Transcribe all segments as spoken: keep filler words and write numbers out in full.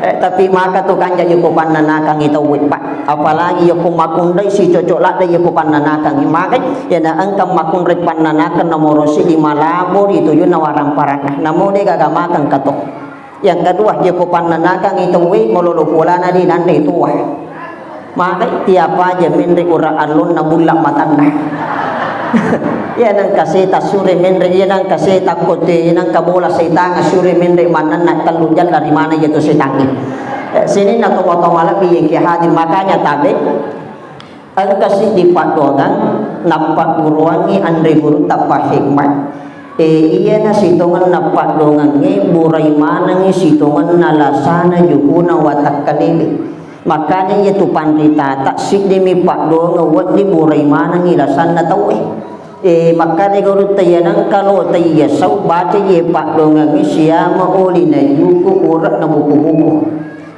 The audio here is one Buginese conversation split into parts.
Eh, tapi maka tu kanja yako pannanakangngi tauwe, Pak. Apalagi yako makkunrai sicocok ladde yako pannanakangngi. Maka yana engka makkunrai pannanakang nomoro siddi malabo ri tujunna warang paranna. Namo de gaga makang kato. Yang kedua, yako pannanakangngi tauwe malolo polana de nanre tuwa. Maka tiap aja menre ura allonna bulla matanna. Iya nangka seta sure menre, iya nangka seta kote, iya nangka bola setang sure menre manenna tellu jalla ri mana iya tu setangnge. Eh, sininna towa-towa malebbi iya ki hadir, makanya tabe engka siddi paddoangang nappagguruangngi anre guru tappa hikmat. Eh, iyana sitongenna paddoangangnge burai manengngi sitongenna lasana jukuna watakkalebe. Makanya iya tu panritata siddimi paddoangeng wedding burai manengngi lasanna tauwe. Eh, makkada gurutta iya nengka lo taiya sau baca iya paddoangengnge siama oli najuku ura na buku-buku.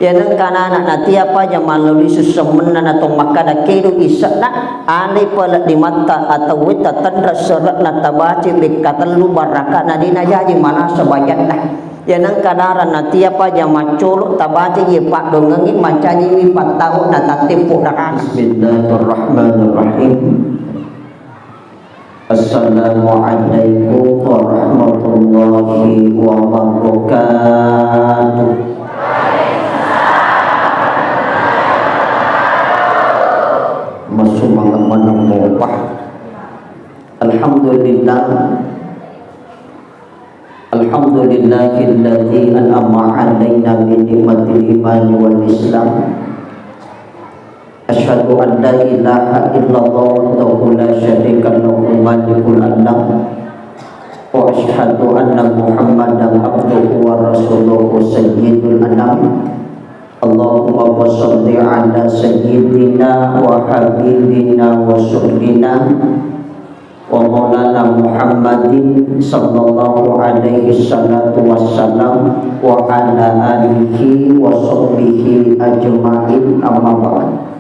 Iya nengka anak-anak natia paja mallalui sussemmenna na to makkada kedo isse'na, anai pale di matta atau wetta tenra sere'na tabaca bekka tellu baraka'na de najaji malasa bajanna. Iya nengka dara natia paja maccolo tabaca iya paddoangengnge mancajiwi pattau na tattempo darana. Bismillahirrahmanirrahim. Assalamualaikum warahmatullahi wabarakatuh. Masumangga maneng mopa. Alhamdulillah. Alhamdulillahilladzi an'ama 'alaina bi ni'matil imani wal islam. Asyhadu an la ilaha illallah wahdahu la syarika lahu malikul alam. Wa asyhadu anna Muhammadan abduhu wa rasuluhu sayyidul anam. Allahumma shalli ala sayyidina wa habibina wa rasulina wa maulana Muhammadin sallallahu alaihi salatu wassalam wa ala alihi wa sahbihi ajma'in, amma ba'd.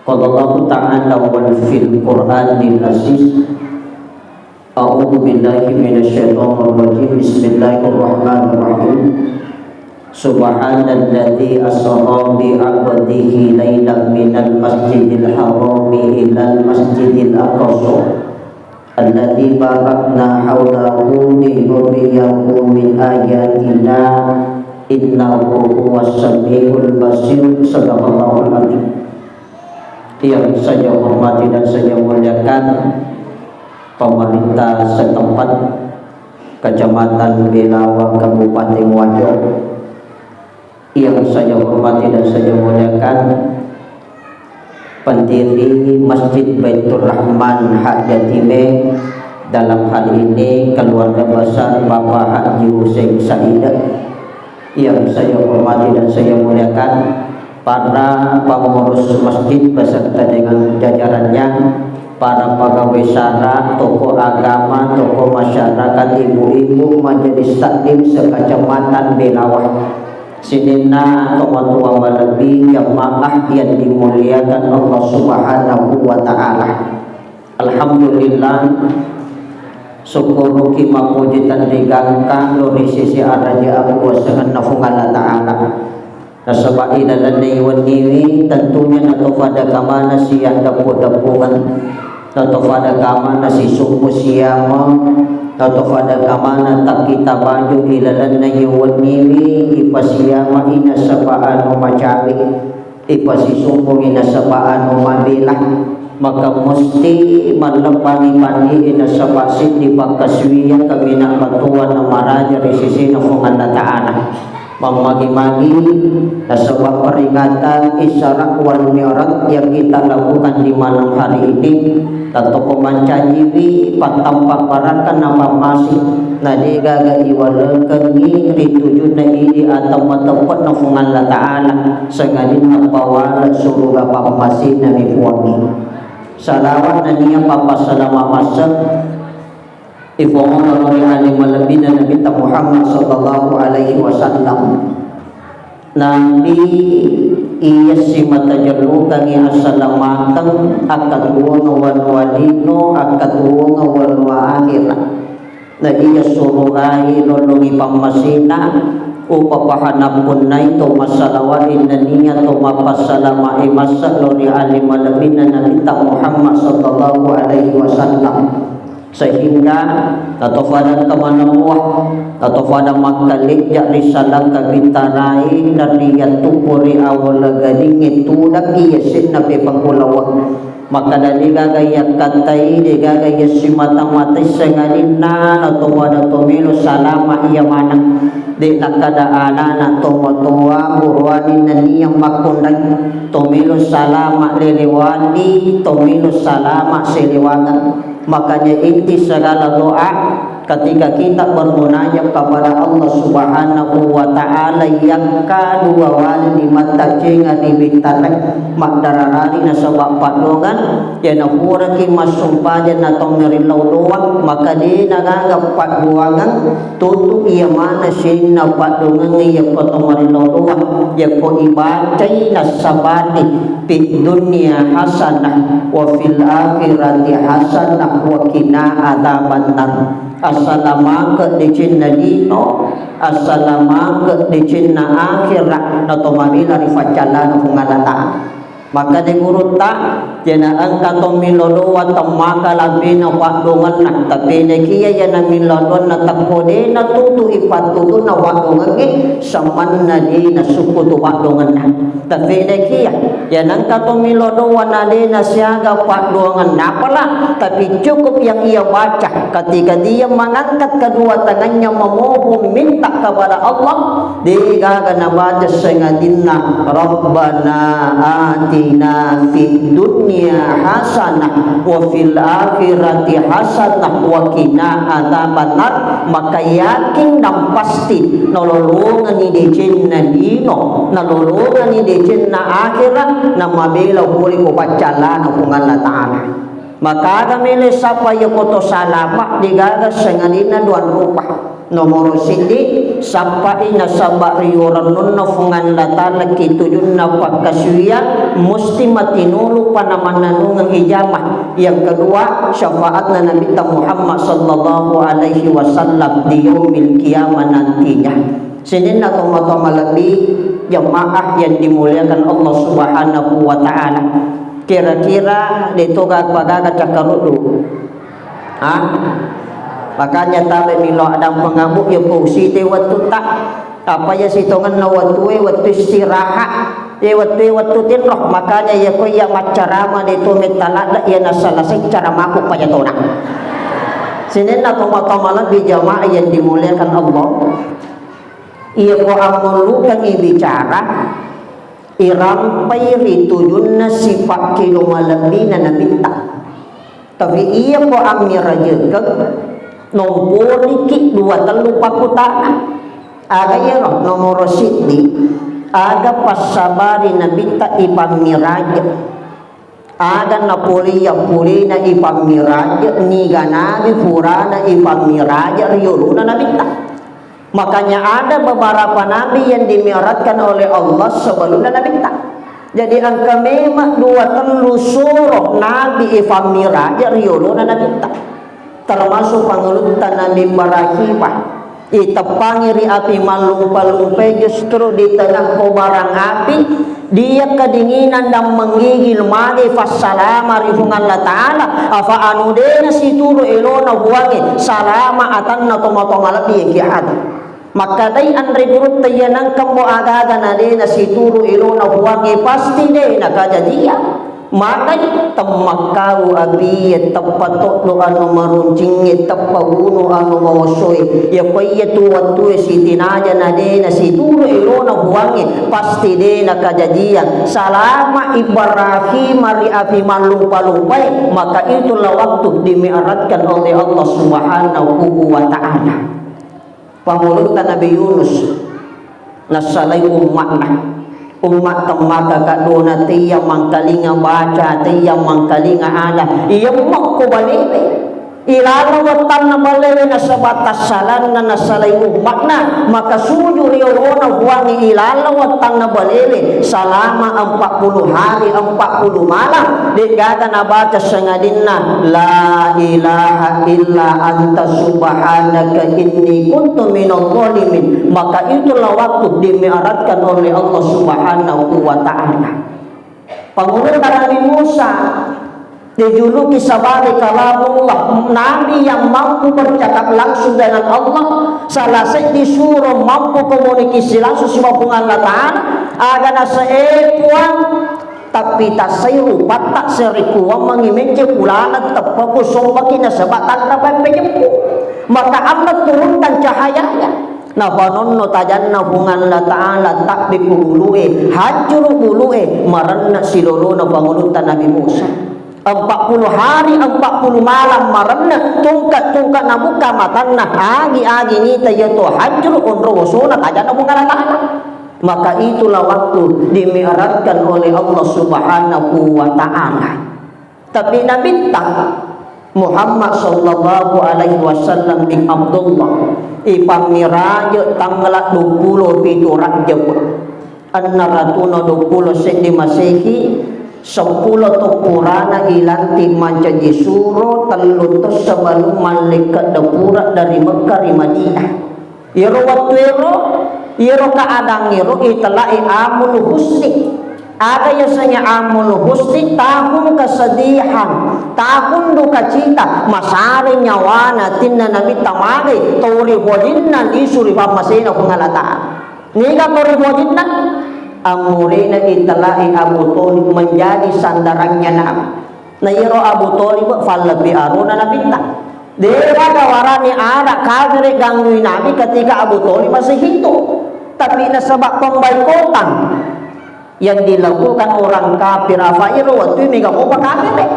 Qala Allahu ta'ala wal fil Qur'anil aziz. A'udzu billahi minasy syaithanir rajim. Bismillahirrahmanirrahim. Subhanalladzi asra bi 'abdihi lailan minal masjidil harami ilal masjidil aqsa alladzi barakna haulahu linuriyahu min ayatina innahu huwas samiul basir. Sadaqallahul adzim. Yang saya hormati dan saya muliakan, pemerintah setempat, Kecamatan Belawa, Kabupaten Wajo, yang saya hormati dan saya muliakan, pendiri Masjid Baitur Rahman Hak Jatime, dalam hal ini keluarga besar Bapak Haji Hussein Said, yang saya hormati dan saya muliakan, para pengurus masjid beserta dengan jajarannya, para pegawai syara, tokoh agama, tokoh masyarakat, ibu-ibu majelis taklim sekecamatan Belawa, sininna tomatoa malebbi, jamaah yang dimuliakan Allah Subhanahu wa Ta'ala. Alhamdulillah, syukuruki, mappuji tenrigangka lao ri sisi araja akuwasangenna Fuang Allah Ta'ala. Nasaba ilalenna wenniwi tentunya natopada kamana siaddeppu-deppungeng, natopada kamana sisummu siama, natopada kamana takkita baju ilalenna wenniwi ipasiama inasaba anu macawe. Ipasisumpungi nasaba anu mabela, maka musti malleppangi pandi'e nasaba siddi pakkasuwiyang kaminang matoa na maraja ri sesena Fuang Allah Ta'ala. Mammagi-magi nasaba peringatan Isra wal Mi'raj yang kita lakukan di malam hari ini, Tattoko mancajiwi pattampa barakka na pammase, na degaga iwalekengngi ri tujunna idi atau mateppe'na Fuang Allah Ta'ala, sangadinna pawala suruga pammasena mi Puangnge. Salawat nennia pappassalama masseng ifongono ri ale malebbina Nabitta Muhammad sallallahu alaihi wasallam. Nabi iya simata jellukangngi assalamakeng, akkatuwongeng wanua lino, akkatuwongeng wanua akhera. Na iya surugai lollongi pammasena, Upapahana punnai to massalawa'i nennia to mappassalama'i massa lao ri ale malebbinna Nabitta Muhammad sallallahu alaihi wasallam. Sehingga tato fada engka manemmuwa, tato fada makkalejja ri salangka bitarai dan riyattupu ri awola gadingnge tudakki yasenna pepengkulaweng. Makkada degaga yakkattai, degaga yassimata-matai sangadinna nato fada to melo salama iya maneng. De nakkada anana tomatoa buruani nennia makkunrai to melo salama lelewani, to melo salama selewangeng. Makanya inti segala doa ketika kita bermunajat kepada Allah Subhanahu wa Ta'ala, yakka dua wali limatta cenga ri bittare maddararari nasaba paddongan, yana puraki massumpajang na tommerillau doang, maka de nagaga paddoangeng tutu iya mana sininna paddongengnge yakko tommerillau doang, yakko ibacai nassabati fid dunya hasanah wa fil akhirati hasanah wa qina adzabannar. Assalamake decenna lino, assalamake decenna akhera, nato mabela ri faccallana Puang Allah Ta'ala. Makkeda gurutta, yana engka to millau doa temmaka lampena paddongenna, tapi naekiya yana millau doanna tekko de natutu ipattutunna paddongengnge, semanna de nasukkutu paddongenna. Tapi naekiya, yana engka to millau doa na de nasiaga paddongenna pala, tapi cukup yang ia baca ketika dia mengangkat kedua tangannya memohon minta kepada Allah, degaga nabaca sangadinna, "Rabbana atina fid dunya hasanah wa fil akhirati hasanah wa qina adzabannar," maka yakin dan pasti nalolongeni decenna lino, nalolongeni decenna akhera, namabela pole ko paccallana Puang Allah Ta'ala. Maka aga mele sapa iya koto salama, degaga sangadinna dua rupa. Nomoro siddi, sappai nasaba ri urennunna Puang Allah Ta'ala ki tujunna pakkasuwiyang, musti matinulu pana mannanungeng ijamah. Yang kedua, syafaatna Nabitta Muhammad sallallahu alaihi wasallam di yaumil qiyamah nantinya. Sininna tomatoa malebbi jamaah yang dimuliakan Allah Subhanahu wa Ta'ala. Kira-kira de toga pagaga cakkaruddu? Ha? Makanya tabe milo adang pengabu ya ko usite wettu ta. Apa ya sitongenna wettue, wettu istirahat. Ya wettu, wettu tinro. Makanya ya ko ya maccarama de to metta ladde ya nasalasai caramaku pajatona. Sininna tomatoa malebbi jamaah yang dimuliakan Allah. Iya ko ammullukengngi bicara, irampai ri tujunna sipakkilo malebbina Nabitta. Tapi iya ko ammirajekeng, nomporiki dua tellu pakkutana. Aga iyaro? Nomoro siddi, aga passabari Nabitta ipammirajeng? Aga napoleang pulena ipammiraje, niga nabi purana ipammiraje ri yolona Nabitta. Makanya ada beberapa nabi yang dimi'rajkan oleh Allah sebelumna Nabitta. Jadi engka memang dua tellu suro nabi ipammiraje ri yolona Nabitta. Termasuk pangulutta Nabi Ibrahim, iteppangi ri api mallumpa-lumpai, justru di tengah kobaran api, dia kedinginan dan menggigil, magi fassalama ri Puang Allah Ta'ala, afa anu dena situru elona Puangnge, salama atanna tomatoa malebbi engki ati. Makkedai anre gurutta, iya nengkammo agaga na de nasituru elona Puangnge, pasti de nakajajiang. Magai temmakkau api, teppa toddo anu maruncingnge, teppa unu anu mawosoe. Iya ko iya tu wettue sitinaja na de nasituru elona Puangnge, pasti de nakajajiang. Salama Ibrahim ri api mallumpa-lumpae, maka itulah waktu dimi'rajkan oleh Allah Subhanahu wa Ta'ala. Pangulutta Nabi Yunus, nassalai umma'na. Umma temmaka kaddona, teyya mangkalinga baca, teyya mangkalinga ada. Iya makko balewe. Ilaleng wettanna balewe nasaba tassalanna nasalai umma'na, maka sujud ri olona Puangnge ilaleng wettanna balewe salama empat puluh hari, empat puluh malam, de'gaga nabaca sangadinna, "La ilaha illa anta subhanaka inni kuntu minadh dhalimin." Maka itulah waktu dimi'rajkan oleh Allah Subhanahu wa Ta'ala. Pangulutta Nabi Musa dijuluki sebagai kalamullah, nabi yang mampu bercakap langsung dengan Allah, salah seddi suro mampu komunikasi langsung sibawa Puang Allah Ta'ala, aga naseng, "Eh, Puang, tapi tassai rupatta, serekuammengi mecce pulana teppeku sombaki nasaba tanra peppenyempu." Maka Allah turunkan cahayanya. Nafanonno tajanna Puang Allah Ta'ala, tabbi ku bulu'e, hancuru bulu'e, marenna silolona pangulutta Nabi Musa. Empat puluh hari, empat puluh malam marenna, tungka-tungka nabukka matanna, agi-agi nita iya to hancuru onro wosona tajanna Puang Allah Ta'ala. Maka itulah waktu dimi'rajkan oleh Allah Subhanahu wa Ta'ala. Tapi Nabitta Muhammad sallallahu alaihi wasallam bin Abdullah, ipammiraje tanggal duappulo pitu Rajab, enneng ratuna duappulo seddi Masehi, seppulo to purana ilanti mancaji suro, tellu to sebelum mallekka dapura dari Mekkah ri Madinah. Iyaro wettuero, iyaro keadaangngero itelai Amul Husni. Aga yasengnge Amul Husni? Tahun kesedihan, tahun duka cita, masare nyawana atinna Nabitta magai, to ri pojinna lisu ri pammasena Puang Allah Ta'ala. Niga to ri pojinna? Ammurena itelai Abu Thalib menjadi sandarannya Nabi. Na iyaro Abu Thalib fallebbi arona Nabitta. De'gaga warani ada kafir ganggui Nabi ketika Abu Thalib masih hidup. Tapi nasaba pembaikotan yang dilakukan orang kafir, apa iro wettu mega mopa kafir.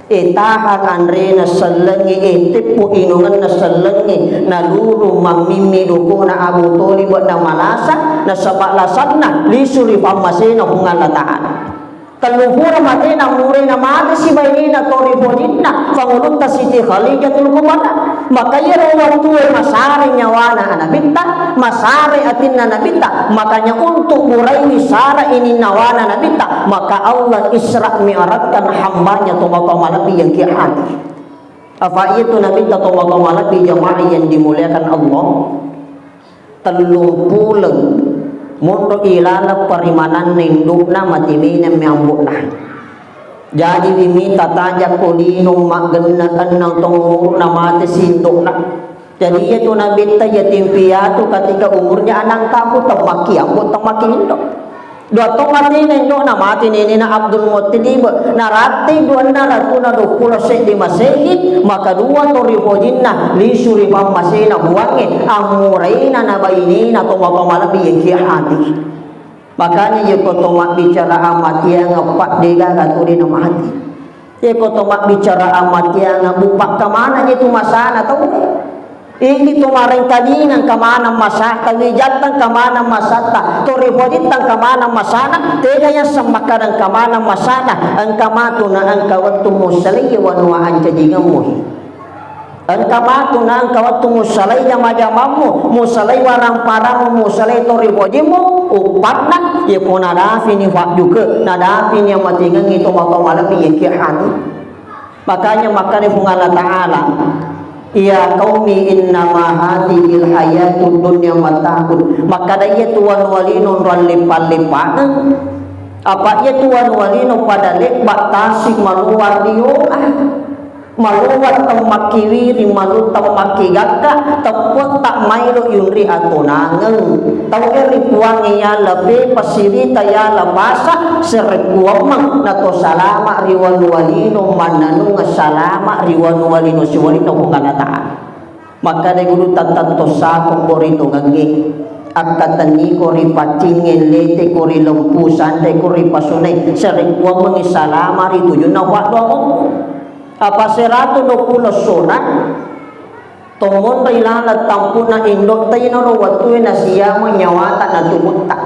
Eh, tahang anrena sellengnge, eh, teppu inungenna sellengnge, naluru mammimmi dukuna Abu Thalib na malasa, nasaba lasanna lisu ri pammasena Puang Allah Ta'ala. Telluppulo matena murena mate sibainena to ri pojinna, pangulutta Siti Khadijatul Kubra. Maka iyaro wettue masare nyawana Nabitta, masare atinna Nabitta, makanya untuk buraiwi sara ininnawana Nabitta, maka Allah Isra Mi'rajkan hambanya tomatoa malebbi yang kia hadir. Apa itu Nabitta tomatoa malebbi jamaah yang dimuliakan Allah? Tellumpuleng monro ilaleng parimananna indu'na, mati menemmi ambo'na. Jaji wi mita tajakko lino maggenne enneng taung umuru'na mate sindo'na. Jadi iyatu Nabitta yatim piatu ketika umurnya enam tahun, temmakki ambo, temmakki indo. Dua to matena indo'na, mate nenena Abdul Muttalib, narattai duanna ratuna duappulo seddi Masehi, maka dua to ri pojinna lisu ri pammasena Puangnge, ammuraina na bainena tomatoa malebbi yang kia hadir. Makanya iyako to mabbicara amatiang, eppa de'gaga to de namati. Iyako to mabbicara amatiang, bu pakkamana je tu masana tau. Ini tu marengkalinga engka maneng masata, wijatta engka maneng masata, to ri pojitta engka maneng masana, tega yasseng makkada engka maneng masana, engka matu na engka wettu musalai wanua ancajingemmu. Engka matu na engka wettu musalai jama-jamammu, musalai warang-parangmu, musalai to ri pojimmu, uppanna, yako nadafini fajjuke, nadafini amatingengi tomatoa malebbi yake hati. Makanya makkeda Puang Allah Ta'ala, "Ya qaumi innama hadzihil hayatud dunya mata'un." Makkeda iyatu wanua lino onrang leppa-leppana. Apa iyatu wanua lino pada lebba tasik maluar riola. Maluar temmakki wiring, malu temmakki gakka, teppotta maelo yunri atonangeng. Tauwe ri Puangnge yala pepa sirita yala pasa, serekkuammeng nato salama ri wanua lino, mannanungeng salama ri wanua lino siwalinna Puang Allah Ta'ala. Makkeda guru tattatto sako ko ri tongengnge, akkatenniko ri paccingnge, leteko ri lempu, sandeko ri pasunai, serekkuammengi salama ri tujunna waddoamokku. Apa seratu duappulo sona, to monro ilaleng tampuna indo tainaro wettue nasiama nyawata na tubutta.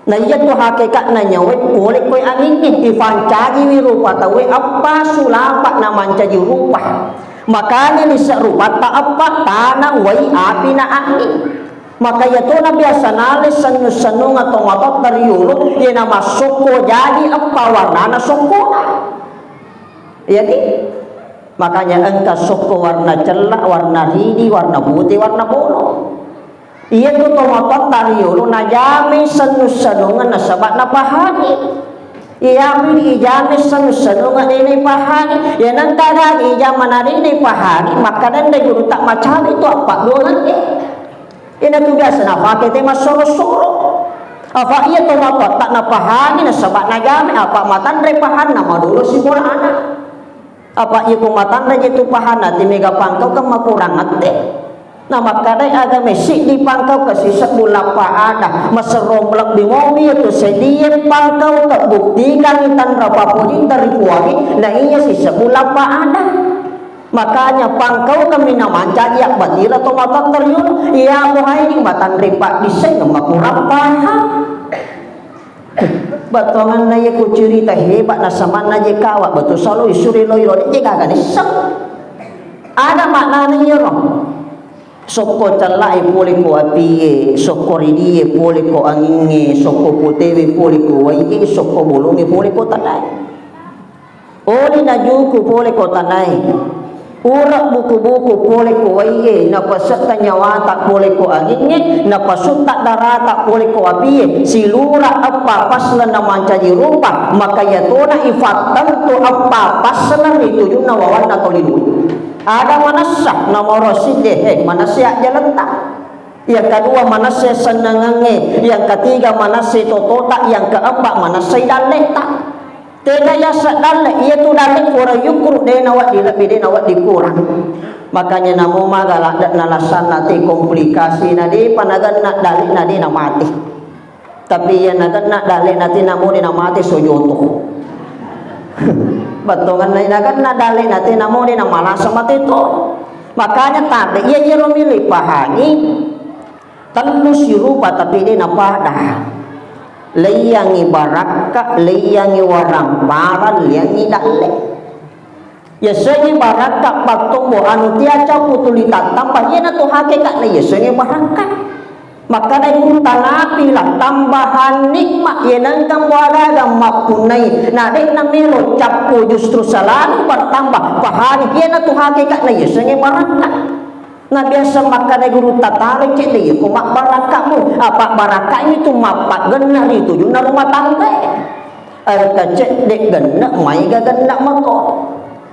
Na iyatu hakekatna nyawae pole koe angingnge, ipancajiwi rupa tauwe, eppa sulapa na mancaji rupa. Makanya lise' rupatta eppa, tana, wai, api, na anging. Maka iyatona biasa nale sennu-sennunga tomatoatta riyolo, iyena massokko jaji eppa warnana sokkona. Jadi, makanya engka sokko warna cella, warna ridi, warna pute, warna bolo. Iyatu tomatoatta riyolo najamai sennu-sennunga nasaba napahani. Iyami ijamai sennu-sennunga de' naipahani. Iya nengka gaga ijama na de' naipahani, makkadande gurutta macawe tu appadduangengnge. Iyana tu biasa napake te massoro-soro. Apa iya tomatoatta napahani nasaba najamai, apa matanre pahanna madolo sikolana. Apa iya ko matanre je tu pahanna, ti mega pangkaukeng makurang atte. Na makkadai agama siddi pangkaukeng sisebbu lappa ada, maserro lebbi momi itu seddie pangkaukeng buktikan tanra papojinta ri Puangnge, na iya sisebbu lappa ada. Makanya pangkaukeng mi namancaji abbatira tomatoatta riyolo, iya muhaini matanre paddisseng makurang pahang. Battuanganna iya ku cerita hebat na samanna je kawa, batu salo isuri loi lode je gaga nisseng. Ada maknana iyaro. Sokko cellai pole ko apie, sokko ridie pole ko angingnge, sokko putewe pole ko waie, sokko bolongnge pole ko tanae. Oli najuku pole ko tanae. Ura buku-buku pole ko waie, napasetta nyawata pole ko angingnge, napasutta darata pole ko apie, silura eppa pasla namancaji rupa, maka iyatona ifattentu eppa pasla ri tujunna wawanna toli dua. Ada manessa, nomoro siddi, eh, manessa ajjaletta. Yang kedua manessa sennangengnge, yang ketiga manessa totota, yang keempat manessa dalletta. Tega yaseng dalle, iyatu dalle kurang yukkuru, de' nawedding lebbi, de' nawedding kurang. Makanya namo maga ladde'na lassanna te komplikasi, na de'pa nagenna dalle, na de' namate. Tapi iya nagenna dalle, na te namo de' namate sojoto. Battuanganna nagenna dalle, na te namo de' namalasa mate to. Makanya tabe, iya, iyaro mili pahangi. Tellu sirupa tapi de' napada. Leiyangngi barakka, leiyangngi waramparang, leiyangngi dalle. Yasengnge barakka pattombo anu tiaca putuli tattamba, iyana tu hakeka'na yasengnge barakka. Makkadai gurutta, napi la tambahan nikmat, iya nengka muagaga mappunnai, na de'na melo cappu justru selalu bertambah pahani, iyana tu hakeka'na yasengnge barakka. Na biasa makkada gurutta, taro cedde, iya ko mabbarakkamu, apa barakkamu tu mappaggenna ri tujunna rumah tangga. Engka cedde genne, maega genne mako.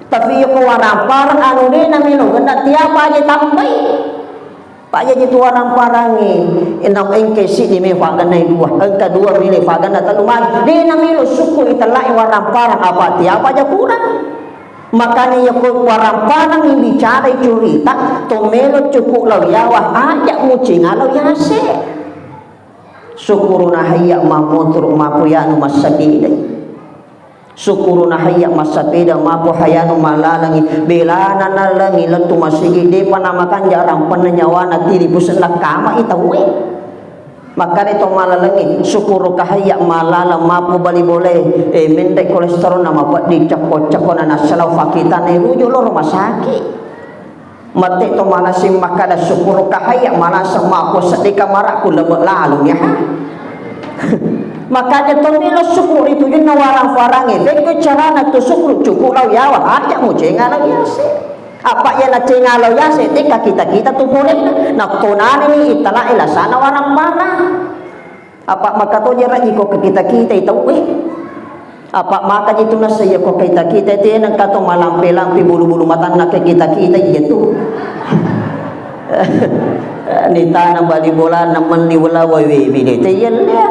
Tapi iya ko waramparang anu de' namelo genne, tiapa aja tambai. Pajaji tu waramparang e, enam engke siddi me fagennai dua, engka dua mele faggenna tellu magi. De' namelo sukku itellai waramparang, apa tiapa aja kurang. Makanya iya ko waramparang bicara curita, to melo cuku lao yawa, aja mucing lao yase. Sukkuruna hayya mamotoro, mapo yanu massapedai. Sukkuruna hayya massapeda, mapo hayanu malalangi. Belana nalangi lettu masigi, depa namakanja rampenna nyawana tiri pusenna kama i tauwe. Makkada to malalangi, sukkuruka hayya malalang mapo bali bolae, eh, menre kolesterol na mapeddi, cekko-cekko na nassalau fakitana ruju lo rumah sakit. Mette to manasing makkada, sukkuruka hayya manaseng mapo seddi kamarakku lebe laluni ha. Makanya to melo sukku ri tujunna warang-warangnge, bekko carana tu sukku cuku lao yawa, aja mucenga lao yase. Apa iya nacenga lao yase, teka kita-kita tu polena. Nakkonani ni italai lasana warang-warang. Apa makkatojera iko ke kita-kita i tauwe. Apa makaji tu nasa iya ko kita-kita te nengka to malampe-lampe bulu-bulu matanna ke kita-kita iya tu. Nitana bali bolana melli wala wawe bile te iya lia.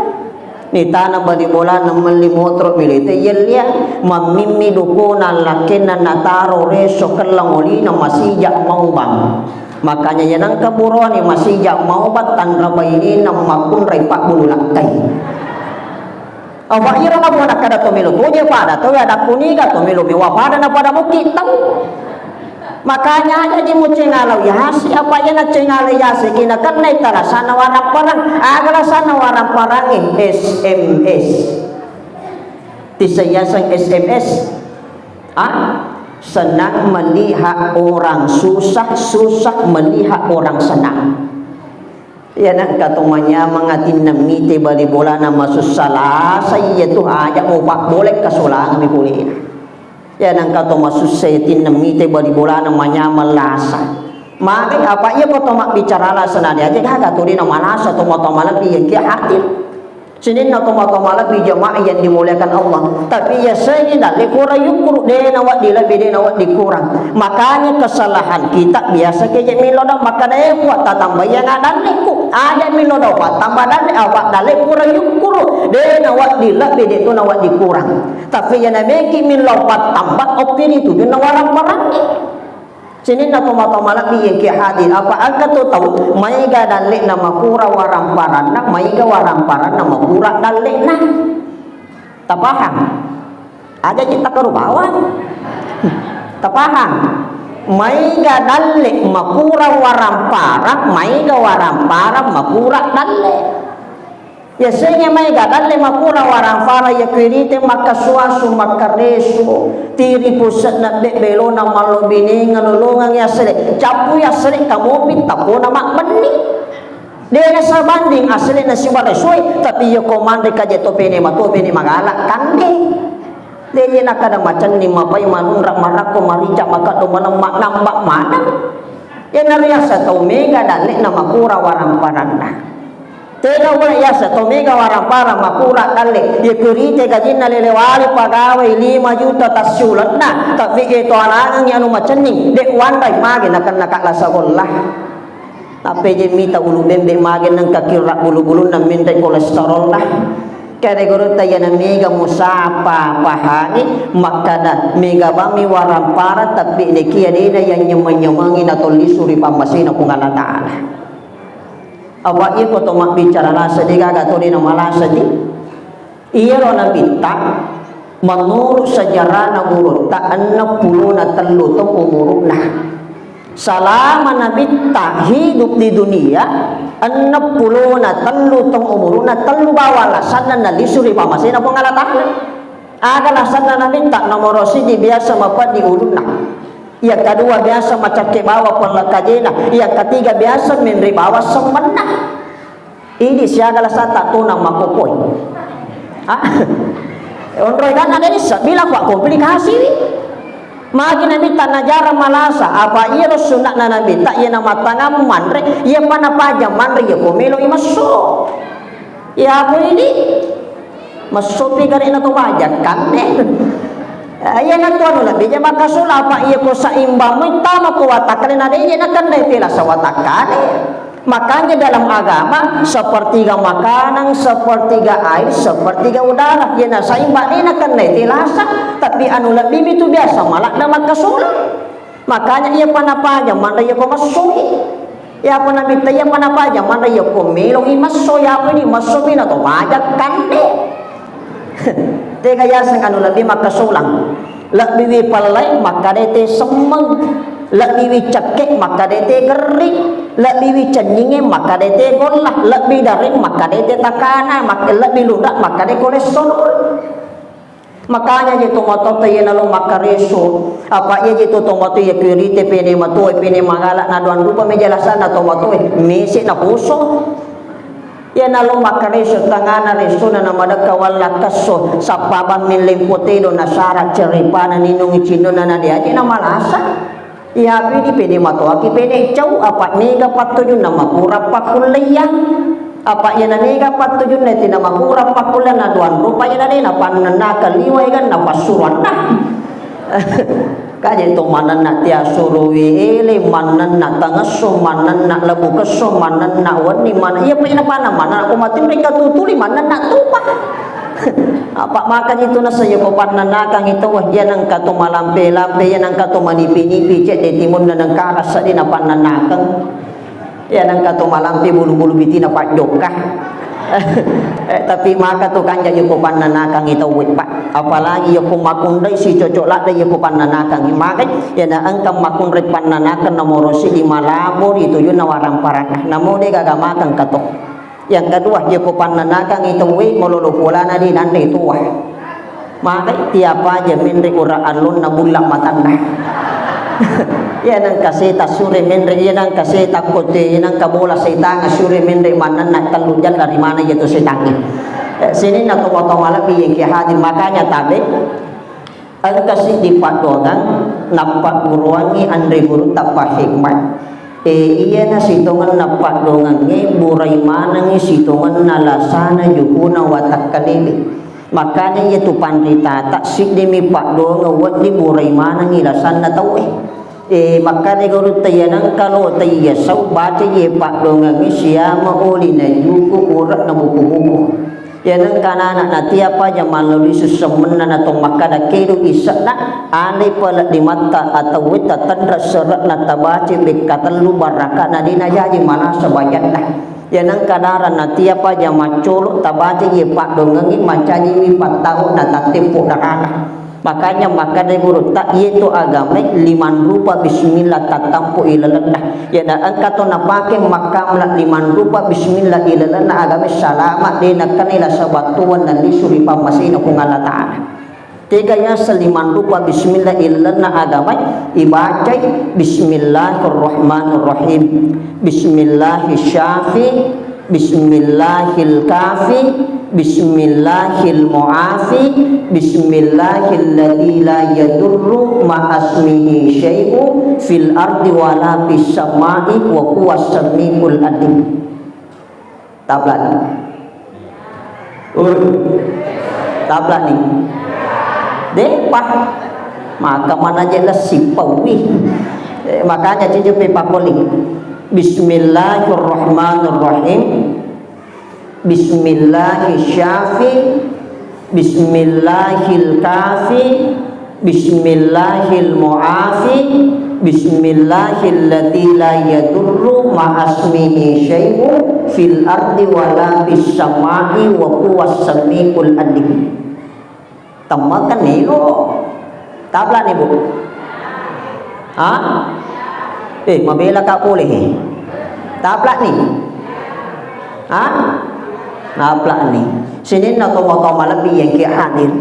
Nitana bali bolana melli motoro bile te iya lia. Mammimmi dukuna lakkenna nataro reso kellang olina masija mau bang. Makanya iya nengka burone masija mau battanra bainena makkunrai pabbulu lakkai. Apa iro na buana kada to melo toje pada to ada kuniga to melo mewa pada na pada bukit tau. Makanya aja ji mucengalau yasi, apa iya na cengalau yasi kina kennai talasana warang parang, aga lasana warang parang, eh, S M S. Tisa yaseng S M S. Ah? Senang melihat orang susah, susah melihat orang senang. Iya, nengka to manyameng atinna mite bali bolana masussa lasa, iya tu aja mo pabboleng kasolangeng mi polena. Iya, nengka to masussa atinna mite bali bolana manyameng lasa. Magi apa iya ko to mabbicara lasa nade aja gaga to dena malasa to matoa malebbi iya kia hadir. Sininna tomatoa malebbi jamaah yang dimuliakan Allah. Tapi yasengnge dalle kurang yukkuru, de nawedding lebbi, de nawedding kurang. Makanya kesalahan kita biasa keje millo dau makkada, "Eh, Puang, tatambaiang dallekku." Aja millo dau pattamba dalle, apa dalle kurang yukkuru, de nawedding lebbi, de tu nawedding kurang. Tapi ya nameki millo pattamba, okkiri tujunna warang-warangnge. Sininna tomatoa malebbi engke hadir, apa engka tu tau maega dalle'na makura waramparanna, maega waramparanna makura dalle'na. Tapahang? Aja cita karu bawang. Tapahang? Maega dalle makura waramparang, maega waramparang makura dalle. Yasengnge maega dalle makura warang fara, iya kuirite makkasuasu, makkaresu, tiri puse'na, bebbelona, mallobinenga, lolongeng yassele, cappu yassele, kamopi tapona mabbenni. De nasabanding assele nasiba resue, tapi iya ko manre kaje to pene mato, pene magala kande. De iya nakada macenning, mapai, manunra, marakko, marica, makaddo, malemma, namba maneng. Iyanariasa tau mega dalle'na makura waramparanna. Tega ula yasa to mega warampara makura dalle, ye kurite gajinna lele wale pagawai lima juta tassiulenna, tapi e to anangengngi anu macenning, de wanrai mage nakenna ka lasa golla. Tapi je mita ulu bembe mage nengka kirra bulu-bulunna menre kolesterol lah. Kare gorotta yana mega musapa pahangi makkada mega bami warampara, tapi nekia dena yang nyemeng-nyemengi natollisu ri pammasena Puang Allah Ta'ala. Apa iya ko to mabbicara lasa, de gaga to de namalasa ti. Iyaro nabitta, menurut sejarahna gurutta, enneng pulona tellu taung umuruna. Salama nabitta hidup di dunia, enneng pulona tellu taung umuruna, tellu bawang lasanna nalisu ri pamasena Puang Allah Ta'ala. Aga lasanna nabitta? Nomoro siji biasa mapeddi ulunna. Yang kedua biasa macakke bawa pellakajena. Yang ketiga biasa menre bawa semmenna. Idi siaga lasata tona makkokoi. Ah. Onroi ganna de nissa, bila kwa komplikasiwi. Magi nabitta najara malasa, apa iyaro sunna'na nabitta, iya namatangang manre, iya pa napaja manre, iya ko melo i messo. Iya ko idi. Messopi gare'na to bajakkanne. Eh, iyanatu anu lebbi je makkasola, apa iya ko saimbang muittama ko watakkale na de je nakennai telasa watakkale. Makanya dalam agama sepertiga makanan, sepertiga air, sepertiga udara. Iya na saimbang de nakennai telasa, tapi anu lebbi mi tu biasa malakna makkasola. Makanya iya pa napaja manre iya ko messoi. Iya pa nabitta iya pa napaja manre iya ko meloi messo, iya pa idi messo pi na to paja kande. Tega yaseng anu lebbi makkasolang. Lebbi wi pellai makkada te semmeng. Lebbi wi cekke makkada te gerri. Lebbi wi cenninge makkada te golla. Lebbi dareng makkada te takana. Mak-, lebbi lunra makkada kolesterol. Makanya je tomatoatta iya nalo makkareso, apa iya je to tomatoa iya kuirite pene matoe, pene magala na doang rupa meja lasanna tomatoe, mese na poso. Iya nalo makkareso tangana resona na madekka walla kesso, sappabang milling potedo na sara ceripana ninungi cinona na diaje na malasa. Iya, pidi pede matoaki pede cau, apa mega pattujunna makura pakkulleiang. Apa iya na mega pattujunna tina makura pakkulleiang na doang rupa iya na dena pannennaka liwai ganna passuruanna. Kaje to manenna tia suruwi ele, manenna tangesso, manenna lebu kesso, manenna wenni, man-, iya pa ina panna manenna ko matimri katutuli manenna tupa. Apa maka itu nasa iya ko pannanakangi tau, iya nengka to malampe-lampe, iya nengka to manipi-nipi, cedde timunna nengka rasa di napannanakang. Iya nengka to malampe bulu-bulu bitina pajjokka. Eh, tapi maka to kanja iya ko pannanakangi tau, Pak. Apalagi iya ko makunrai si cocok ladde iya ko pannanakangi. Maka iya na engka makunrai pannanakang nomoro siji malabo ri tujunna waramparanna. Namo de gaga makang kato. Yang kedua, iya ko pannanakangi tauwe malolo polana di nanre toa. Magai tiap aja menre ura allonna bulla matanna. Iya nangka seta sure menre, iya nangka seta kote, iya nangka bola setanga sure menre mannanna tellu jalla ri mana iya tu setangnge. Eh, sininna to motong malebbi iya ki hadir, makanya tabe engka siddi paddoangeng nappagguruangngi anre gurutta pahikmat. E, iyana sitongenna paddoangengnge burai manengngi sitongenna lasana jukuna watakkalewe. Makanya iya tu panritata siddimi paddoangeng wedding burai manengngi lasanna tauwe. E, makkada gurutta iya nengka lo taiya sau baca iya paddoangengnge siama oli najuku ura na buku-buku. Iya nengka anak-anak natia paja mallalui sussemmenna na to makkada kedu ise'na, anai pale dimatta atau wetta tenra sere'na tabaca bekka tellu baraka'na de najaji malasa bajanna. Iya nengka dara natia paja maccolo tabaca iya paddoangengngi mancajiwi pattau na tattempo darana. Makanya makkada gurutta, iyatu agamae limang rupa bismillah tattampu ilalenna. Iyana engka to napake makkamla limang rupa bismillah ilalenna agamae salama de nakkenai lasa battuanna lisu ri pammasena Puang Allah Ta'ala. Tega yaseng limang rupa bismillah ilalenna agamae, ibacai Bismillahirrahmanirrahim. Bismillahis syafi Bismillahil kafi, Bismillahil muafi, Bismillahil ladzi la yadurru ma'asmihi syai'u fil ardi wala fis sama'i wa huwas sami'ul alim. Tabla ni. Ur. Tabla ni. Depa. Maka mana je lesi pawi. Eh, makanya cucu pe pakoli. Bismillahirrahmanirrahim. Bismillahis syafi, Bismillahil kafi, Bismillahil muafi, Bismillahil ladzi la yadurru ma'asmihi syai'u fil ardi wala fis sama'i wa huwas sami'ul alim. Temmakan ni lo. Taplak ni, Bu? Ha? Eh, mabela ka pole he. Taplak ni? Ha? Taplak ni. Sininna tomatoa malebbi yang ki hadir.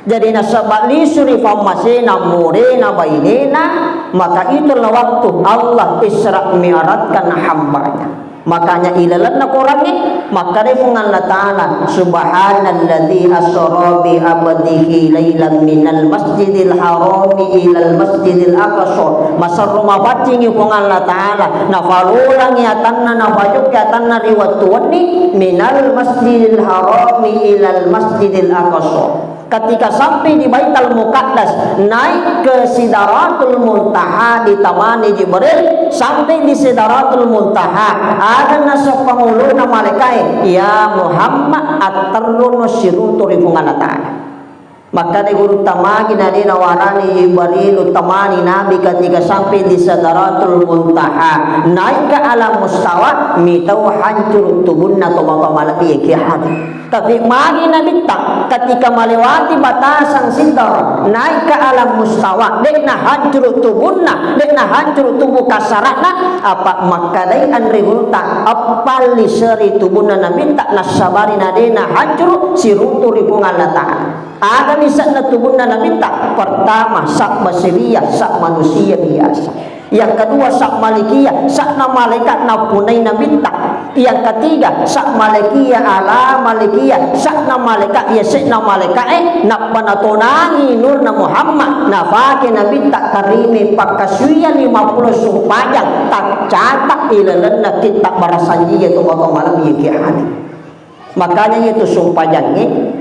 Jadi nasaba lisu ri pammasena murena bainena, maka itulah waktu Allah Isra Mi'rajkan hambanya. Makanya ilalenna Korangnge, makkadai Puang Allah Ta'ala, "Subhanalladzi asra bi abdihi lailan minal masjidil harami ilal masjidil aqsa." Maserro mapaccingi Puang Allah Ta'ala, nafalolangi atanna, nafajokki atanna ri wettu wenni, minal masjidil harami ilal masjidil aqsa. Ketika sampai di Baitul Muqaddas, naik ke Sidratul Muntaha, ditemani Jibril sampai di Sidratul Muntaha. Ada naseng panguluna malaikae, "Ya Muhammad, atterruno siruntu ri Puang Allah Ta'ala." Makkada gurutta, magi na de nawarani Jibril temani Nabi ketika sampai di Sidratul Muntaha, naik ke alam mustawa, mitau hancur tubunna tomatoa malebbi yang ki hadir. Tapi magi Nabitta ketika melewati batasan Sidra, naik ke alam mustawa, de'na hancuru tubunna, de'na hancuru tubuh kasara'na, apa makkadai anre gurutta, eppa liseri tubunna Nabitta, nassabari na de'na hancuru, siruntu ri Puang Allah Ta'ala. Aga lise'na tubunna Nabitta? Pertama, sa' basiriyah, sa' manusia biasa. Yang kedua, sa' malikiyah, sa'na malaika' nappunai Nabitta. Yang ketiga, sa' malikiyah ala malikiyah, sa'na malaika' yase'na malaika'e, nappa natonangi nurna Muhammad, nafake Nabitta tarime pakkasuwiyang lima puluh sumpajang, taccata ilalenna kitta' barasanjie tomatoa malebbi yang ki hadir. Makanya itu sumpajangnge,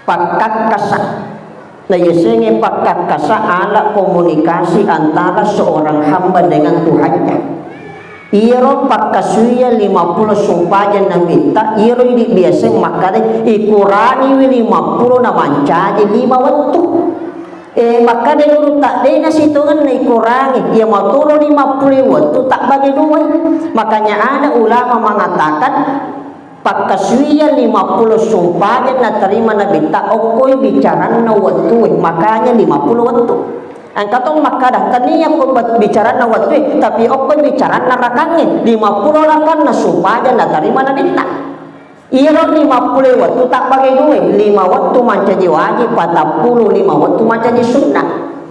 pakkakkasa. Nayasengnge pakkakkasa alat komunikasi antara seorang hamba dengan Tuhannya. Iyaro pakkasuwiyang lima puluh sumpajang Nabitta, iyaro idi biasa makkada ikurangiwi lima puluh na mancaji lima wettu. Eh, makkada gurutta, de nasitongenna ikurangi, iya matoro lima puluh wettu tabbage dua. Makanya ada ulama mengatakan, pakkasuwiyang lima puluh sumpajang natarima Nabitta, okkoi bicaranna wettue, makanya lima puluh wettu. Engka to makkada, tania ko bet-, bicaranna wettue, tapi okkoi bicaranna rakangnge, lima puluh rakanna sumpajang natarima Nabitta. Iyaro lima puluh wettu tabbagai dua, lima wettu mancaji wajib, patappulo lima wettu mancaji sunnah.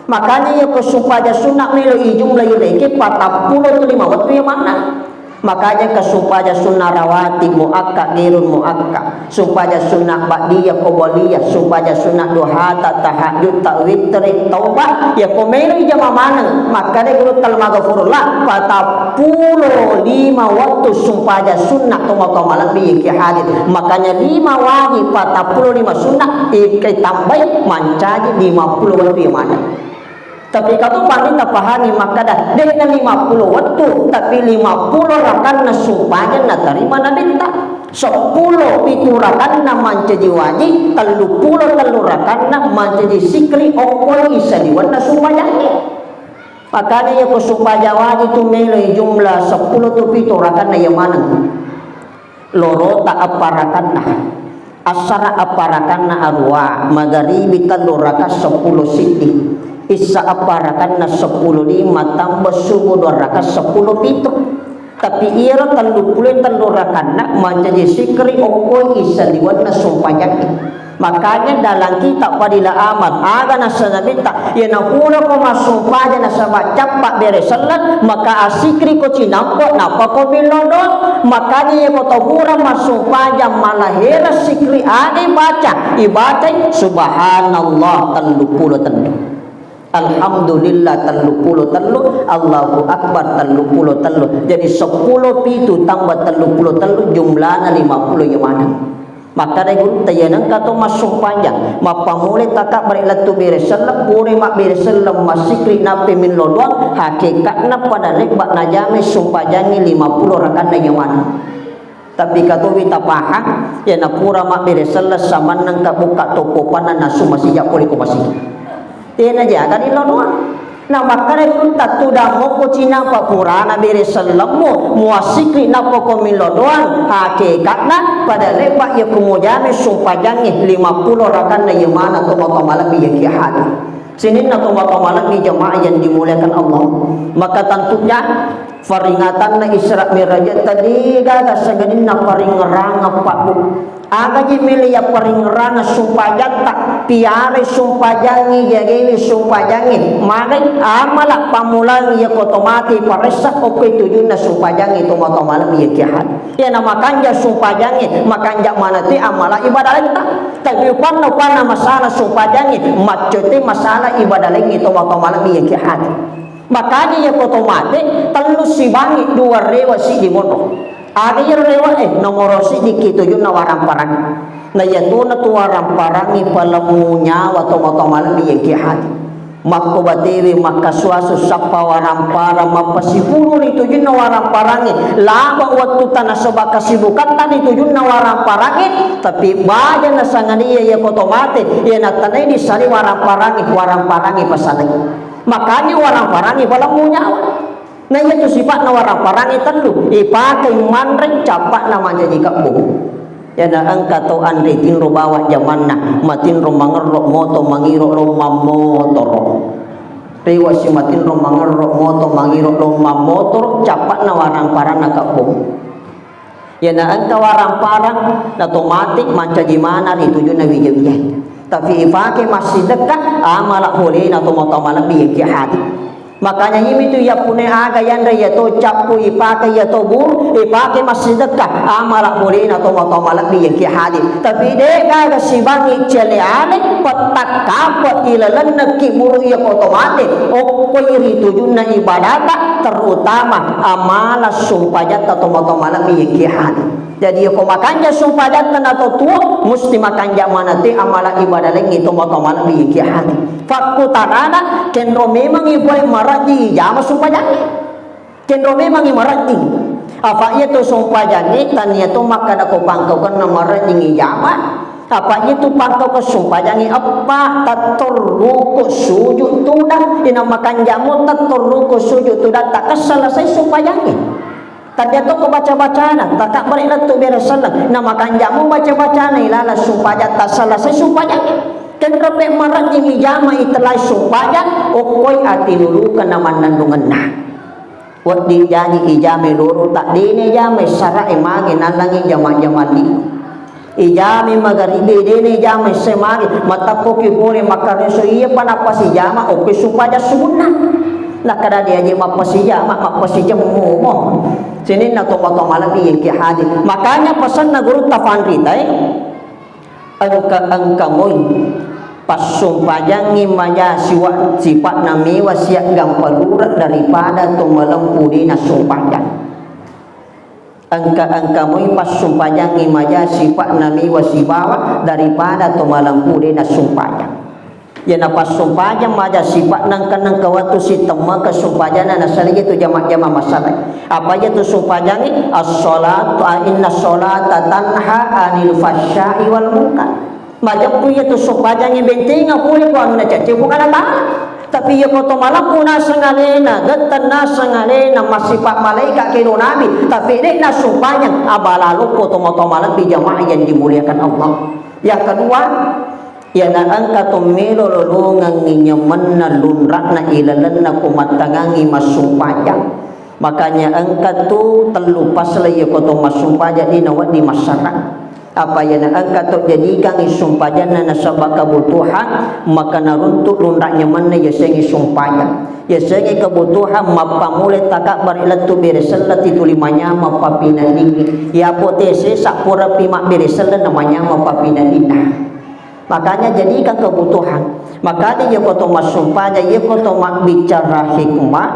Makanya iya ko sumpajang sunnah melo ijumlah irekeng patappulo tu lima wettu iya maneng. Makanya ke sumpajang sunnah rawatib muakkad, ghairul muakkad, sumpajang sunnah ba'diyah qabliyah, sumpajang sunnah duhata, tahajud, ta witri, taubah, iya ko melo ijama maneng, makkeda guru tal maghfurullah, patappulo lima wettu sumpajang sunnah tomatoa malebbi yake hadir. Makanya lima wajib, patappulo lima sunnah, iketambai mancaji lima puluh wettu iya maneng. Tapi katu pasti tapahangi makkeda, de'na lima puluh wettu, tapi lima puluh rakanna sumpajang natarima Nabitta. Seppulo pitu rakanna mancaji wajib, telluppulo tellu rakanna mancaji sikri okko isaliwenna sumpajangnge. Makanya iya ko sumpajang wajib tu meloi jumlah seppulo tu pitu rakanna iya maneng. Lorota apparakanna, assara apparakanna arua, magaribi tellu raka seppulo siddi, issa apparakanna seppulo lima, tambah subuh dua raka seppulo pitu. Tapi iyaro telluppulo tellu rakanna mancaji sikri okkoi issa liwenna sumpajangnge. Makanya dalam kitab Fadilah Amal, aga nasseng Nabitta, iya napura ko massumpajang nasaba cappa bere selleng, maka asikri ko cinampe, nappa ko millau doang. Makanya iya ko tau pura massumpajang malahera sikri aga ibaca, ibacai subhanallah telluppulo tellu. Alhamdulillah telluppulo tellu, Allahu Akbar telluppulo tellu. Jadi seppulo pitu tambah telluppulo tellu jumlana lima puluh iya maneng. Makkeda gurutta, iya nengka to massumpajang, mappammulai takabbere lettu bere selleng, pura mabbere selleng massikri nappa millau doang, hakekatna pada lebba najamai sumpajangnge lima puluh rakanna iya maneng. Tapi katowi tapahang, iya napura mabbere selleng samanna engka bukka toppo panna nasu masija pole ko masigi. Tena jaga di loloa. Na makkeda gurutta tudang mokko cinampe purana bere sellemmu, muassikri nappa ko millau doang, hakekatna pada lebba iya kumujame sumpajangnge lima puluh rakanna iya maneng tomatoa malebbi iya ki hadir. Sininna tomatoa malebbi jamaah yang dimuliakan Allah. Maka tentunya peringatanna Isra Mi'raj tadi gaga sangadinna paringngerangeng pabbu. Agaji melo iya paringngerangeng sumpajatta, piarai sumpajangnge, jagai sumpajangnge, magai amala pammulang iya ko to mate paressa okkoi tujunna sumpajangnge tomatoa malebbi iya ki hadir. Iya na makanja sumpajangnge, makanja maneng te amala ibadah lainta. Tapi upanna, upanna masala sumpajangnge, maccoe te masala ibadah laingnge tomatoa malebbi iya ki hadir. Makanya iya ko to mate, tellu sibangi, dua rewe, siddi monro. Aga iyaro rewe e, nomoro siddi ki tujunna waramparang. Na iyatona tu waramparang palemmu nyawa tomatoa malebbi iya ki hadir. Makko batewe makkasuasu sappa waramparang mappasipulung ri tujunna waramparangnge. Laba wettu tana soba kasibukatta ri tujunna waramparangnge, tapi baja nasangania iya ko to mate, iya natanai disali waramparangnge, waramparangnge pasanai. Makanya waramparangnge palemmu nyawa. Na iya tu sipa'na waramparangnge tellu, ipakai manre, cappa'na mancaji kebbu. Iyana engka tau anre tinro bawang jamanna, matinro mangerro moto mangiro lo mammotoro. Rewa si matinro mangerro moto mangiro lo mammotoro, cappa'na waramparanna kebbu. Iyana engka waramparang na to mate mancaji mana ri tujunna wija-wija. Tapi ipake massidekka, amala polena tomatoa malebbi iya ki hadir. Makanya iyami tu iya pune aga yanre iya to cappu ipake iya to buru, ipake massidekka, amala polena tomatoa malebbi iya ki hadir. Tapi de gaga sibangi cele ale, pettakkape ilalenna ki buru iya ko to mate, okkoi ri tujunna ibadata, terutama amala sumpajatta tomatoa malebbi iya ki hadir. Jadi, ko makanja sumpajatta na to tuo, musti makanja maneng te amala ibadah laingnge tomatoa malebbi iya ki hadir. Fakkutanana, kenro memangi pole marajjing ijama sumpajangnge. Kenro memangi marajjing. Apa iya to sumpajangnge, tania to makkada ko pangkaukenna marajjing ijama. Apa iya tu pangkaukeng sumpajangnge eppa, tetto ruku sujud tudang. Ina makanjamo tetto ruku sujud tudang, takessa selesai sumpajangnge. Tania to ko baca-bacana, takabbere lettu bere selleng, na makanjamo baca-bacana ilalang sumpajatta selesai sumpajangnge. Kenro pe marajjing ijama itelai sumpajang, okkoi atinulukeng na mannennungenna. Wedding jaji ijamai loro, taddene jamai sarae mage nallangi jama-jamang lino. Ijamai magaribi, dena ijama isseng magi, mateppoki pole makkareso, iyapa nappasijama okko sumpajang subuhna. Nakkeda de aje mappasijama, mappasijammu mo. Sininna tomatoa malebbi engka hadir. Makanya pesanna gurutta fanrita e, engka-engka moi passumpajangngi maja siwa-, sipa'na mewa siagang palura daripada to malempu de nassumpajang. Engka-engka moi passumpajangngi maja sipa'na mewa sibawa daripada to malempu de nassumpajang. Iyana passumpajang maja sipa'na engka-engka wettu sitemmaka sumpajanna nasalai tu jama-jama masalai. Apa iya tu sumpajangngi? As-sholatu, a, inna sholata tanha anil fahsya'i wal munkar. Majeppu iyatu sumpajangnge bentenga pole ko anu nacacce Puang Allah Ta'ala. Tapi iya ko to malempu naseng alena, getteng naseng alena, massipa malaika kedo nabi, tapi de nassumpajang, abala loppo tomatoa malebbi jamaah yang dimuliakan Allah. Yang kedua, iyana engka to melo lolongengngi nyemenna lunra'na ilalenna ko mattangangngi massumpajang. Makanya engka tu tellu pasla iya ko to massumpajang de nawedding massarang. Apa iyana engka to jadikangngi sumpajanna nasaba kabutuhan, maka naruntu lunra nyemenna yasengnge sumpajang. Yasengnge kabutuhan mappammula takabbere lettu bere selleng tuli manyameng papinenningngi. Yapo te sesa purapi mabbere selleng na manyameng papinenninna. Makanya jadikan kebutuhan. Makanya iya ko to massumpajang, iya ko to mabbicara hikmah,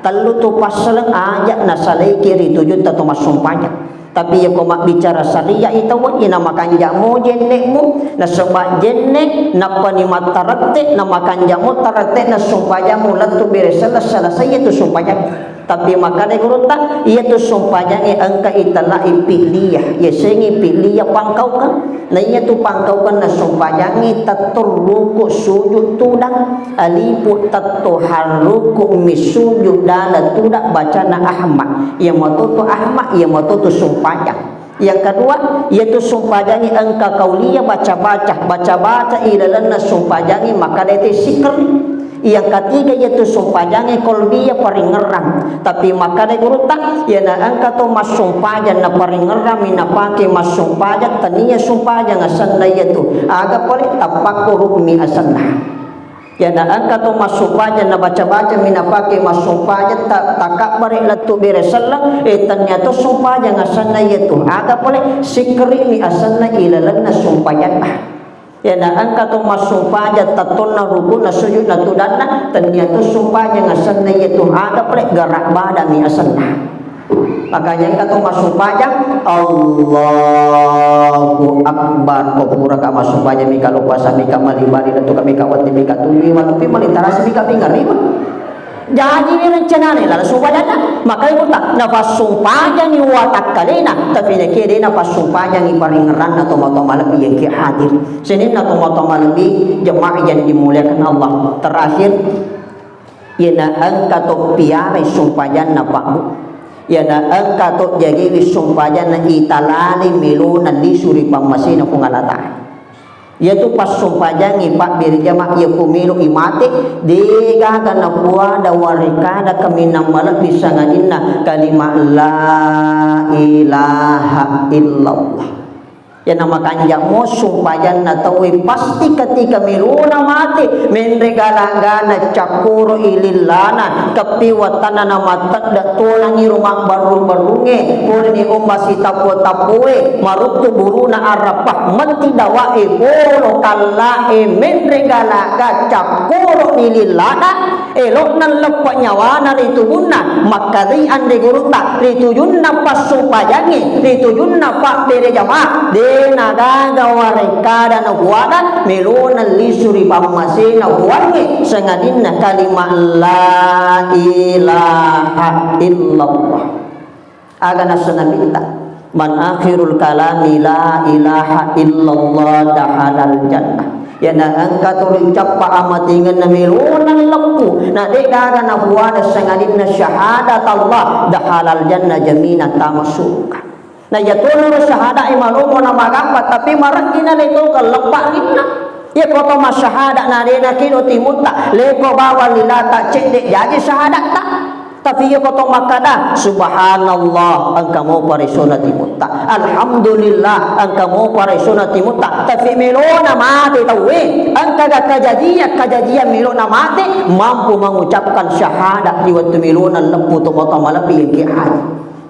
tellu tu passaleng aja nasalaiki ri tujutta to massumpajang. Tapi iya ko mabbicara syariat i tau, ina makanja mo jenne'mu, nasaba jenne, nappani mattarette, na makanja mo tarette, na sumpajammu lettu bere selleng, selesai itu sumpajang. Tapi makkeda gurutta, iyatu sumpajangnge engka itellai fi'liyah, yasengnge fi'liyah pangkaukeng. Na iyatu pangkaukeng na sumpajangnge tetto ruku sujud tudang, alifu tetto harruku mi sujud dala tudang bacana ahma. Iya matoto ahma, iya matoto sumpajang. Yang kedua, iyatu sumpajangnge engka kaulia baca-baca, baca-baca ilalenna sumpajangnge makkeda te sikr. Yang ketiga, iyatu sumpajangnge kolbia paringerrang. Tapi makkeda gurutta, iyana engka to massumpajang na paringerrang mi napake massumpajang, tania sumpajang asenna iyatu. Aga pole tapakkuru mi asenna. Iyana engka to massumpajang na baca-baca mi napake massumpajang, ta-, takabbere lettu bere selleng, eh, tania to sumpajang asenna iyatu. Aga pole sikri mi asenna ilalenna sumpajanna. Iyana engka to massumpajang tettonna rukunna sujudna tudanna, tania to sumpajang asenna iyatu, aga pole gerak badanni asenna. Makanya engka to massumpajang Allahu Akbar, ko pura ka massumpajang mika lo puasa mika mali-mali lettu ka mika watti mika tuli matupi mali tarasi mika pingerri. Jaji ni rencanana lalang sumpajanna, makanya gurutta, napassumpajangi watakkalena, tapi nakia de napassumpajangi paringerranna tomatoa malebbi yang ki hadir. Sininna tomatoa malebbi jemaah yang dimuliakan Allah. Terakhir, iyana engka to piarai sumpajanna Pak Bu. Iyana engka to jagiwi sumpajanna italali melona lisu ri pammasena Puang Allah Ta'ala. Iyatu passumpajangngi pabbere jama, iya ku melo i mate, degaga napuada warekada kaminang malebbi sangadinna kalima la ilaha illallah. Iyana makanja mo sumpajanna tauwe pasti ketika melona mate, menre galagana cakkoro i lillana, keppi wattanna namattedde tolangi rumah barru-barrunge, purani omba sitappo-tappoe, maruttu buruna arappa, metti dawae polo kallae, menre galaga cakkoro ni lillana, elo'na leppe nyawana ri tubunna, makkedai anre gurutta, ri tujunna passumpajangnge, ri tujunna pabbere jamaah, de nagaga warekkada napuada, melona lisu ri pammasena Puangnge, sangadinna kalima la ilaha illallah. Aga nasenna Nabitta, "Man akhirul kalami la ilaha illallah dakhalal jannah." Iyana engka to ri cappa amatengenna melona leppu, na de gaga napuada sangadinna syahadat Allah, dakhalal jannah, jaminan tama surga. Na iya toloro syahada e malomo na magappa, tapi mareddina le to kelleppa rinna. Iya ko to masyahada na de na kido timutta, le ko bawang lilata cedde jaji syahadatta. Tapi iya ko to makkada, "Subhanallah, engka mopa resona timutta. Alhamdulillah, engka mopa resona timutta." Tapi melona mate tauwe, engkaga kajajian-kajajian melona mate, mampu mengucapkan syahadat di wettu melona leppu to mata malebbi engke haji.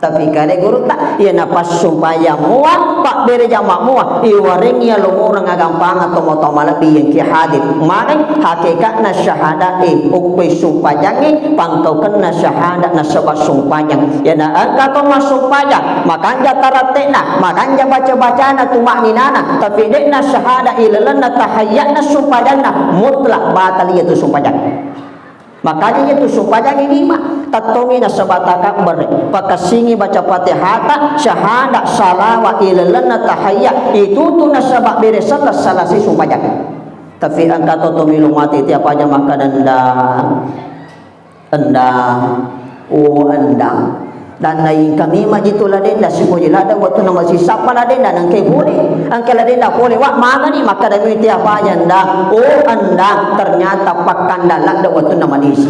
Tapi kade gurutta, iya napassumpajang mua, pabbere jama mua, iwarengngi alomoreng agampangeng to mata malebbi engke hadir. Magai hakekatna syahadat e, okkoe sumpajangnge, pangkaukenna syahadat nasaba sumpajang. Iyana engka to massumpajang, makanja taratte'na, makanja baca-bacana, tumakninana, tapi de'na syahadat ilalenna tahayyatna sumpajanna, mutlak batal iyatu sumpajang. Makanya iyatu sumpajang lima, tettongi nasaba takabbere, pakessingi baca Fatihata, syahadat, salawat ilalenna tahayyat, itu tu nasaba beresenna selesai sumpajang. Tapi engka to to melo mate tiap aja makkada enda, enda, oh enda. Dan naingka memang jitu ladenda, sipoji ladde wettunna masisappa ladenda, nangke pole, angke ladenda pole, wa magani makkada miti apa enda, oh enda, ternyata pakkanda ladde wettunna manisi.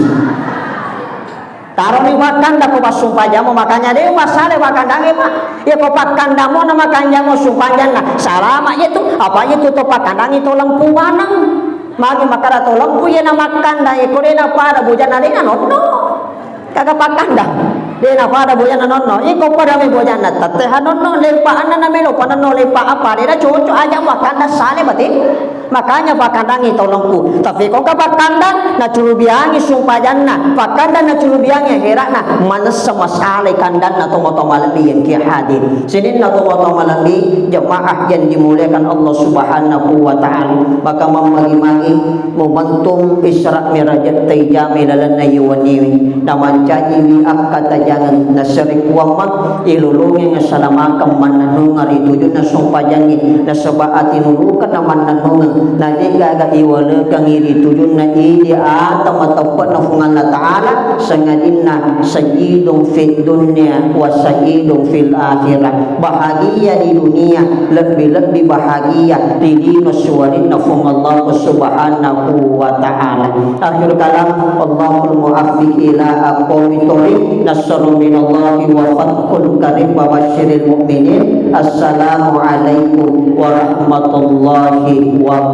Taroni pakkanda ko passumpajamo, makanya de masale pakkandang e, Pak. Ya ko pakkandamo na makanjamo sumpajanna, salama iya tu, apa iya tu to pakkandangi to lempu maneng. Magi makkada to lempu iya na makkanda, iya ko de na pada bojanna de na nonno. Kaga pakkanda. De na pada bojanna nonno. Iko pada me bojanna tette ha nonno, lempa anna na melo pa nonno, lempa apa de na cocok aja makkanda sale batin. Makanya pakkandangi tolongku. Tapi ko ka pakkandang na culubiangi sumpajanna, pakkandang na culubiangi akhiratna, manessa masale kandanna tomo-tomo lebbi yang kia hadir. Sininna tomo-tomo lebbi jemaah yang dimuliakan Allah Subhanahu wa Ta'ala. Maka mammagi-magi momentum Isra Mi'raj tei jame lalenna iwaniwi. Namancajiwi akkatajangeng nasere kuamma ilolongeng salamakeng mannennungeng ri tujunna sumpajangnge nasaba atinulukenna mannennungeng na degaga iwalekengngi ri tujunna idi ata mateppe'na Puang Allah Ta'ala, sangadinna sayyidun fid dunya wa sayyidun fil akhirah. Bahagia di dunia, lebbi-lebbi bahagia ri lino suwarinna Puang Allah Subhanahu wa Ta'ala. Akhir kalam, Allahul muwaffiq ila aqwamit thoriq, nasrun minallahi wa fathun qarib wa basyiril mu'minin. Assalamualaikum warahmatullahi wabarakatuh.